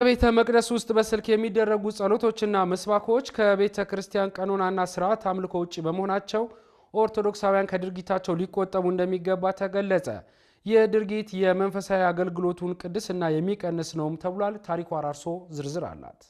በቤተ መቅደስ ውስጥ በስልክ የሚደረጉ ጸሎቶችና ምስባኮች ከቤተ ክርስቲያን ቀኖናና ስርዓት አምልኮ ውጪ በመሆናቸው ኦርቶዶክሳውያን ከድርጊታቸው ሊቆጠቡ እንደሚገባ ተገለጸ። ይህ ድርጊት የመንፈሳዊ አገልግሎቱን ቅድስና የሚቀንስ ነውም ተብሏል። ታሪኩ አራርሶ ዝርዝር አላት።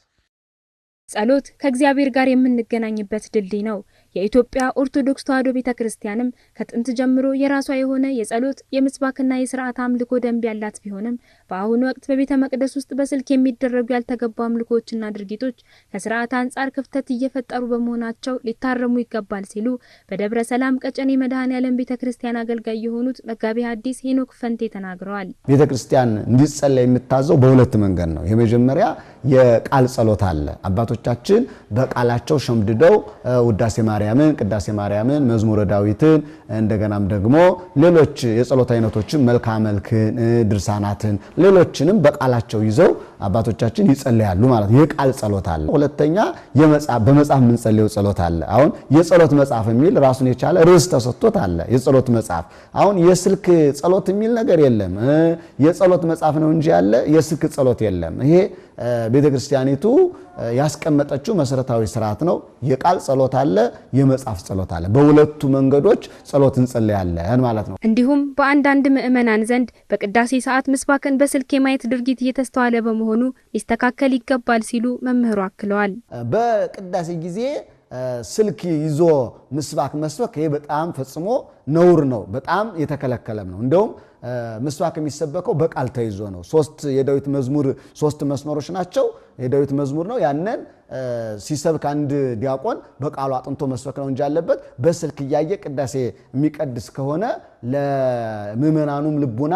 ጸሎት ከእግዚአብሔር ጋር የምንገናኝበት ድልድይ ነው። የኢትዮጵያ ኦርቶዶክስ ተዋሕዶ ቤተ ክርስቲያንም ከጥንት ጀምሮ የራሷ የሆነ የጸሎት፣ የምስባክና የስርዓት አምልኮ ደንብ ያላት ቢሆንም፣ በአሁኑ ወቅት በቤተ መቅደስ ውስጥ በስልክ የሚደረጉ ያልተገቡ አምልኮዎችና ድርጊቶች ከስርዓት አንጻር ክፍተት እየፈጠሩ በመሆናቸው ሊታረሙ ይገባል ሲሉ በደብረ ሰላም ቀጨኔ መድኃኔዓለም ቤተ ክርስቲያን አገልጋይ የሆኑት መጋቤ ሐዲስ ሄኖክ ፈንቴ ተናግረዋል። ቤተ ክርስቲያን እንዲጸለይ የምታዘው በሁለት መንገድ ነው። የመጀመሪያ የቃል ጸሎት አለ። አባቶቻችን በቃላቸው ሸምድደው ውዳሴ ማርያምን፣ ቅዳሴ ማርያምን፣ መዝሙረ ዳዊትን፣ እንደገናም ደግሞ ሌሎች የጸሎት አይነቶችን፣ መልክአ መልክን፣ ድርሳናትን፣ ሌሎችንም በቃላቸው ይዘው አባቶቻችን ይጸልያሉ ማለት ነው። የቃል ጸሎት አለ። ሁለተኛ በመጽሐፍ የምንጸልየው ጸሎት አለ። አሁን የጸሎት መጽሐፍ የሚል ራሱን የቻለ ርዕስ ተሰጥቶት አለ። የጸሎት መጽሐፍ፣ አሁን የስልክ ጸሎት የሚል ነገር የለም። የጸሎት መጽሐፍ ነው እንጂ ያለ የስልክ ጸሎት የለም። ይሄ ቤተክርስቲያኒቱ ያስቀመጠችው መሰረታዊ ስርዓት ነው። የቃል ጸሎት አለ፣ የመጽሐፍ ጸሎት አለ። በሁለቱ መንገዶች ጸሎት እንጸልያለን ማለት ነው። እንዲሁም በአንዳንድ ምዕመናን ዘንድ በቅዳሴ ሰዓት ምስባክን በስልክ የማየት ድርጊት እየተስተዋለ በመሆኑ ሊስተካከል ይገባል ሲሉ መምህሩ አክለዋል። በቅዳሴ ጊዜ ስልክ ይዞ ምስባክ መስበክ ይሄ በጣም ፈጽሞ ነውር ነው። በጣም የተከለከለም ነው። እንደውም ምስባክ የሚሰበከው በቃል ተይዞ ነው። ሶስት የዳዊት መዝሙር፣ ሶስት መስመሮች ናቸው። የዳዊት መዝሙር ነው። ያንን ሲሰብክ አንድ ዲያቆን በቃሉ አጥንቶ መስበክ ነው እንጂ ያለበት፣ በስልክ እያየ ቅዳሴ የሚቀድስ ከሆነ ለምዕመናኑም ልቡና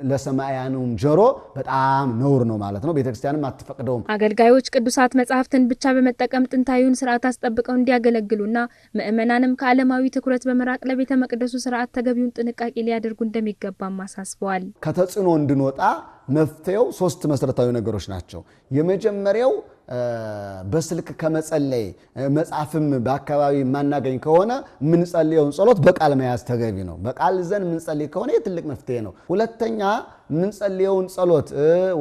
ለሰማያኑም ጆሮ በጣም ነውር ነው ማለት ነው። ቤተክርስቲያንም አትፈቅደውም። አገልጋዮች ቅዱሳት መጻሕፍትን ብቻ በመጠቀም ጥንታዊውን ስርዓት አስጠብቀው እንዲያገለግሉና ምዕመናንም ከዓለማዊ ትኩረት በመራቅ ለቤተ መቅደሱ ስርዓት ተገቢውን ጥንቃቄ ሊያደርጉ እንደሚገባም አሳስበዋል። ከተጽዕኖ እንድንወጣ መፍትሄው ሶስት መሰረታዊ ነገሮች ናቸው። የመጀመሪያው በስልክ ከመጸለይ፣ መጽሐፍም በአካባቢ የማናገኝ ከሆነ፣ የምንጸልየውን ጸሎት በቃል መያዝ ተገቢ ነው። በቃል ዘን የምንጸልይ ከሆነ የትልቅ መፍትሄ ነው። ሁለተኛ የምንጸልየውን ጸሎት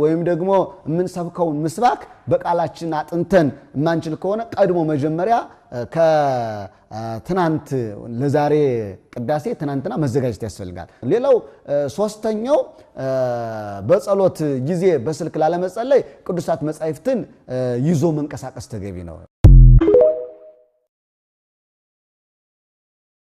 ወይም ደግሞ የምንሰብከውን ምስባክ በቃላችን አጥንተን የማንችል ከሆነ ቀድሞ መጀመሪያ ከትናንት ለዛሬ ቅዳሴ ትናንትና መዘጋጀት ያስፈልጋል። ሌላው ሶስተኛው በጸሎት ጊዜ በስልክ ላለመጸለይ ቅዱሳት መጻሕፍትን ይዞ መንቀሳቀስ ተገቢ ነው።